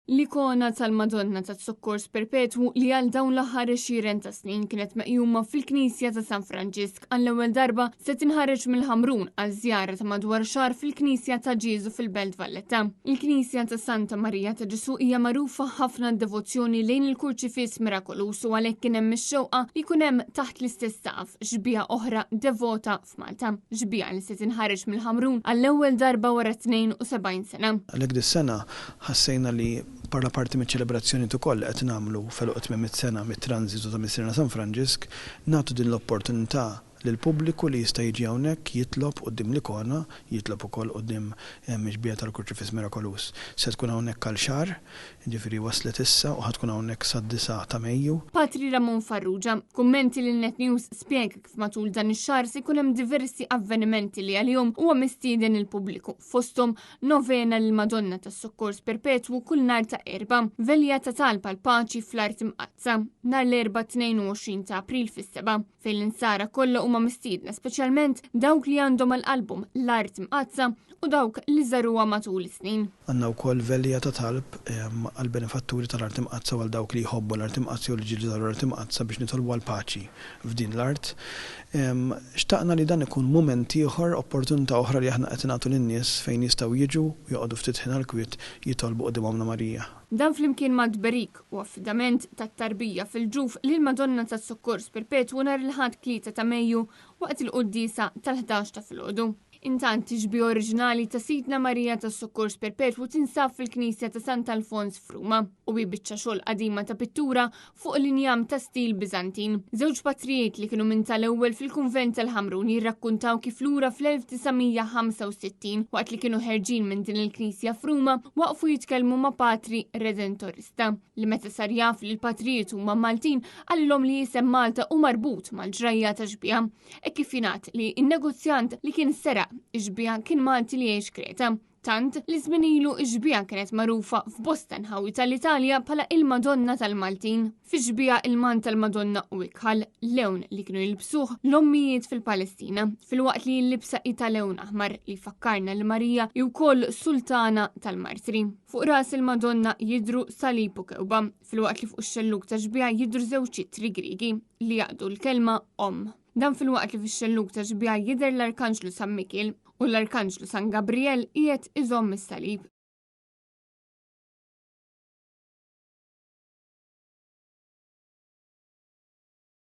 L-ikona tal-Madonna tas-Sokkors Perpetwu li għal dawn l-aħħar għexieren ta' snin kienet meqjuma fil-Knisja ta' San Franġisk għall-ewwel darba se tinħareġ mill-Ħamrun għal żjara ta' madwar xahar fil-Knisja ta' Ġieżu fil-Belt Valletta. Il-Knisja ta' Santa Marija ta' Ġesù hija magħrufa ħafna d-devozzjoni lejn il-Kurċifiss Mirakoluż u għalhekk kien hemm ix-xewqa li jkun hemm taħt l-istess saqaf xbieha oħra devota f'Malta, xbieha li se tinħareġ mill-Ħamrun għall-ewwel darba wara 72 sena. Għalhekk dis-sena ħassejna li bħala parti miċ-ċelebrazzjonijiet ukoll li qed nagħmlu f'għeluq 800 sena mit-tranżitu ta' Missierna San Franġisk, nagħtu din l-opportunità lill-pubbliku li jista' jiġi hawnhekk jitlob quddiem l-ikona, jitlob ukoll quddiem ix-xbieha tal-Kurċifiss Mirakoluż. Se tkun hawnhekk għal xahar, jiġifieri waslet issa u ħa tkun hawnhekk sad-disgħa ta' Mejju. Patri Ramon Farrugia, f'kummenti lil Net News spjega kif matul dan ix-xahar se jkun hemm diversi avvenimenti li għalihom huwa mistieden il-pubbliku, fosthom novena lill-Madonna tas-Sokkors Perpetwu kull nhar ta' Erbgħa, velja ta' talb għall-paċi fl-Art Imqaddsa, nhar l-Erbgħa 22 ta' April fis-sebgħa, fejn l-insara kollha huma mistiedna speċjalment dawk li għandhom għal qalbhom l-Art Imqaddsa u dawk li żaruha matul is-snin. Għandna wkoll velja ta' talb għall-benefatturi tal-Art Imqaddsa u għal dawk li jħobbu l-Art Imqaddsa jew li ġieli żaru l-Art Imqaddsa biex nitolbu għall-paċi f'din l-art. Xtaqna li dan ikun mument ieħor, opportunità oħra li aħna qed nagħtu lin-nies fejn jistgħu jiġu u joqogħdu ftit ħin għall-kwiet jitolbu quddiem Ommna Marija. Dan flimkien mat-tberik u affidament tat-tarbija fil-ġuf lill-Madonna tas-Sokkors Perpetwu nhar il-Ħadd 3 ta' Mejju waqt il-quddiesa tal-ħdax ta' filgħodu. Intant, ix-xbieha oriġinali ta' Sidna Marija tas-Sokkors Perpetwu tinsab fil-Knisja ta' Sant'Alfons f'Ruma u hi biċċa xogħol qadima ta' pittura fuq l-injam ta' stil Biżantin. Żewġ patrijiet li kienu minn tal-ewwel fil-kunvent tal-Ħamrun jirrakkuntaw kif lura fl-1965 waqt li kienu ħerġin minn din il-knisja f'Ruma waqfu jitkellmu ma' patri Redentorista li meta sar jaf li l-patrijiet huma Maltin qalilhom li isem Malta hu marbut mal-ġrajja ta' xbieha. Hekk kif jingħad li n-negozjant li kien seraq ix-xbieha kien Malti li jgħix Kreta. Tant li żmien ilu x-xbieha kienet magħrufa f'bosta nħawi tal-Italja bħala il-Madonna tal-Maltin. Fix-xbieha il-mant tal-Madonna hu ikħal, lewn li kienu jilbsuh l-ommijiet fil-Palestina, filwaqt li l-libsa hi ta' lewn aħmar li jfakkarna li Marija hi wkoll sultana tal-martri. Fuq ras il-Madonna jidhru salib u kewba, filwaqt li fuq ix-xellug tax-xbieha jidhru żewġ ittri Griegi li jaqdu l-kelma omm. Dan filwaqt li fix-xellug tax-xbieha jidher l-Arkanġlu San Mikiel u l-Arkanġlu San Gabriel qiegħed iżomm is-salib.